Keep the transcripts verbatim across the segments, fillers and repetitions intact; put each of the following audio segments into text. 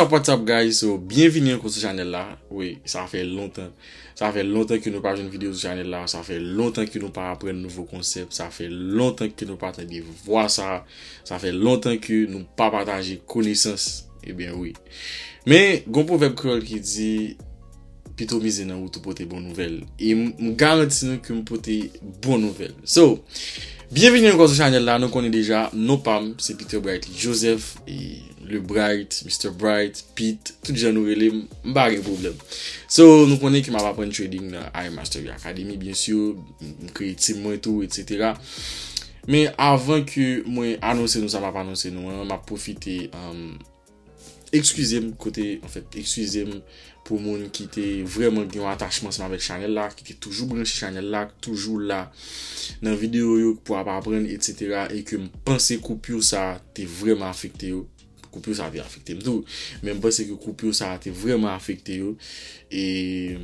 What's up, what's up, guys? So, byenvini ankò sou chanèl la. Wi, sa fè lontan. Sa fè lontan ke nou pa jwenn videyo sou chanèl la. Sa fè lontan ke nou pa aprann nouvo konsèp. Sa fè lontan ke nou pa tande vwa sa. Sa fè lontan ke nou pa pataje konesans. Ebyen, wi. Men, gon pwovèb kreyòl ki di, pito mize nan wout ou pote bon nouvèl. E m, m garanti nou ke m pote bon nouvèl. So, byenvini ankò sou chanèl la. Nou konnen deja, non pa m, se Peter Bright Joseph, e Le Bright, Mister Bright, Pete, tout jan nou rele m, m pa gen pwoblèm. So, nou konnen ke m ap aprann trading nan iMastery Academy, byen si, m, m kreye team mwen tou, etsetera. Men avan ke mwen anonse nou sa m ap anonse nou an, m ap pwofite, um, Ekskize m kote, anfèt, ekskize m pou moun ki te vrèman gen yon atachman ansanm avèk chanèl la, ki te toujou branche chanèl la, ki toujou la nan videyo yo pou ap aprann, etsetera, e ke m panse koupyo sa a te vrèman afekte yo. Koupyo sa a te afekte m tou. Men m panse ke koupyo sa a te vrèman afekte yo. E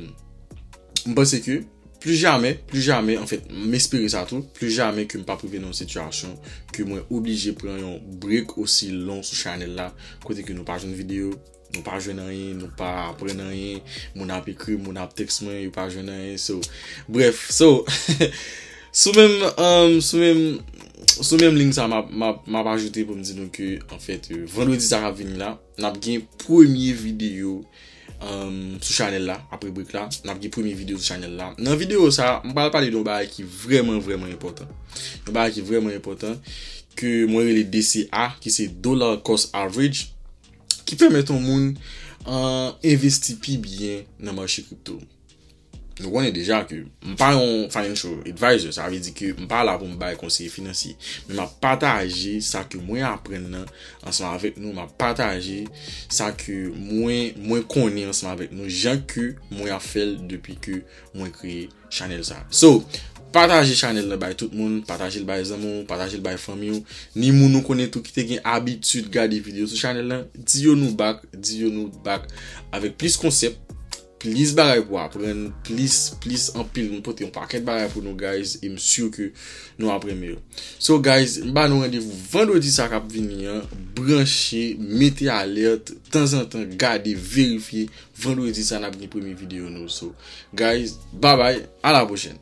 m panse ke pli jamè, pli jamè, anfèt, m espere sa tou, pli jamè ke m p ap rive nan yon sitiyasyon ke mwen oblije pran yon break osi long sou chanèl la, kote ke nou pa jwenn videyo, nou pa jwenn anyen, nou pa aprann anyen, moun ap ekri, moun ap tèks mwen, yo pa jwenn anyen, so, brèf, so, sou menm, um, sou menm, sou menm liy sa, m ap, m ap, m ap ajoute pou m di nou ke, anfèt, euh, vandredi sa k ap vini la, n ap gen premye videyo um, sou chanèl la, apre break la, n ap gen premye videyo sou chanèl la. Nan videyo sa, m pral pale de yon bagay ki vrèman, vrèman enpòtan. Yon bagay ki vrèman enpòtan, ke mwen rele D C A, ki se Dollar Cost Average, ki pèmèt yon moun, uh, envesti pi byen nan mache kripto. Nou konnen deja ke m pa yon financial advisor, sa vle di ke m pa la pou m bay konseye finansye, men m ap pataje sa ke mwen aprann nan ansanm avèk nou, m ap pataje sa ke mwen, mwen konnen ansanm avèk nou, jan ke mwen ap fè l depi ke mwen kreye chanèl sa. So, pataje chanèl la bay tout moun, pataje l bay zanmi w, pataje l bay fanmi w, ni moun ou konnen tou ki te gen abitid gade videyo sou chanèl la, di yo nou back, di yo nou back avèk plis konsèp, plis bagay pou aprann, plis, plis anpil, m pote yon pakèt bagay pou nou, guys, e m si ke nou ap renmen yo. So, guys, m ba nou randevou vandredi sa k ap vini an, branche, mete alèt, tanzantan, gade, verifye, vandredi sa n ap gen premye videyo nou. So, guys, bye bye, a la pwochèn.